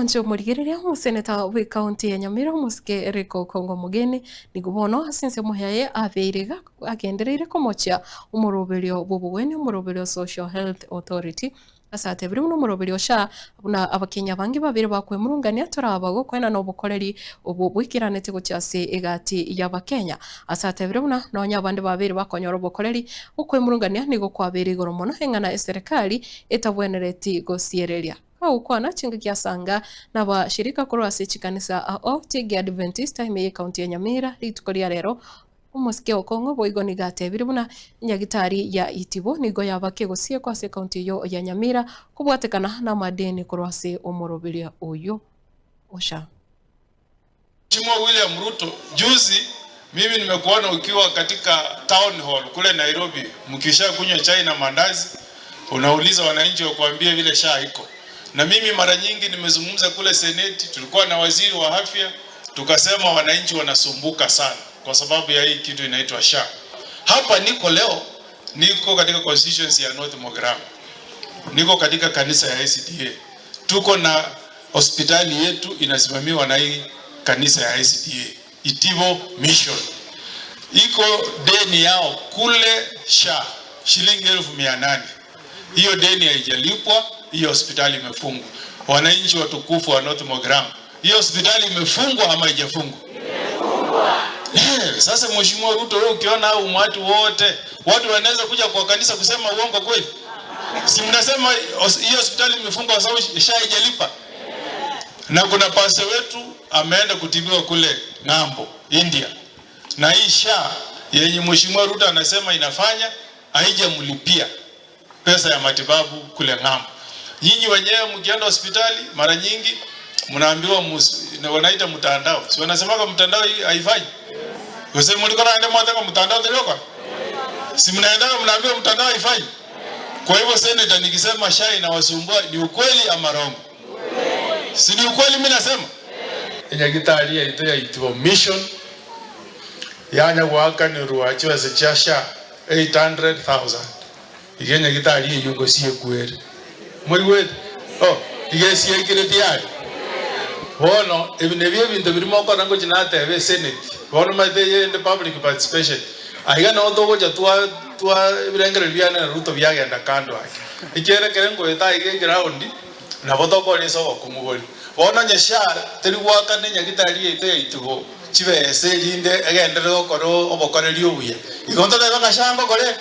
Mwanche omorigereria omoseneta bw'ekaunti ya Nyamira omosike Eric Okongo Omogeni nigo bono ase ensemo yaye abeire iga agendereire komochia omoroberio bw'obogwenia omoroberio Social Health Authority Ase atebire buna omoroberi o SHA, buna Abakenya abange babeire bakwemurungania toraba gokoenana obokoreri obwo boikeranete gochia ase egati y'Abakenya. Ase atebire buna nonya abande babeire bakonyora obokoreri, okwemurungania nigo kwabeire igoro mono eng'ana eserekari etabwenereti gosiereria. Agokwana chingaki asanga nabashirika korwa ase chikanisa ao chi'Egeadventista ime y'ecounty ya Nyamira rituko ria rero Omosike o Kong'o boigo nigo atebirie buna enyagitari ya Itibo nigo yaba kegosiekwa ase ekaunti eyio ya Nyamira kobwatekana namadeni korwa ase omoroberio oyio o SHA. Mheshimiwa William Ruto, juzi mimi nimekuona ukiwa katika town hall kule Nairobi mkisha kunywa chai na mandazi, unauliza wananchi wakuambie vile SHA iko. Na mimi mara nyingi nimezungumza kule Seneti, tulikuwa na waziri wa afya, tukasema wananchi wanasumbuka sana kwa sababu ya hii kitu inaitwa SHA. Hapa niko leo, niko katika constituency ya North Mogirango, niko katika kanisa ya SDA. Tuko na hospitali yetu inasimamiwa na hii kanisa ya SDA Itibo Mission. Iko deni yao kule SHA shilingi 800,000. Hiyo deni haijalipwa, hiyo hospitali imefungwa. Wananchi watukufu wa North Mogirango, hiyo hospitali imefungwa ama haijafungwa? Sasa Mheshimiwa Ruto, wewe ukiona hao umati wote watu wanaweza kuja kwa kanisa kusema uongo kweli? Si mnasema hiyo hospitali imefungwa kwa sababu SHA haijalipa? Na kuna pastor wetu ameenda kutibiwa kule ng'ambo India, na hii SHA yenye Mheshimiwa Ruto anasema inafanya haijamlipia pesa ya matibabu kule ng'ambo. Nyinyi wenyewe mkienda hospitali mara nyingi mnaambiwa wanaita mtandao. Si wanasemaga mtandao hii haifai? Gose muri korande mwateba mtandao terioka? Si mnaenda mnaambiwa mtandao haifai? Kwa hivyo senator, nikisema SHA inawasumbua ni ukweli ama rongo? Si ni ukweli mimi nasema? Enyagitari yaito ya Itibo Mission yanya goakanerwa chibesa chia SHA 800,000 iga enyagitari eyio ngosiekwa ere. Moigwete? Oh, iga esiekire tiyari. Bono ebi nabio ebinto biria mokora ngochia nateba esenate, bono omanyete eyende public participation, aiga nabo togocha twa twa ebirengererio biane na Ruto biagenda kando ake. Ekiagera ekere nkoeta aiga eground, nabo tokora ase obokong'u boria. Bono onye SHA teri goakana enyagitari yaito ya Itibo chibesa erinde egenderere gokora obokoreri obuya, igo ntotebe ng'a SHA ngokora ere?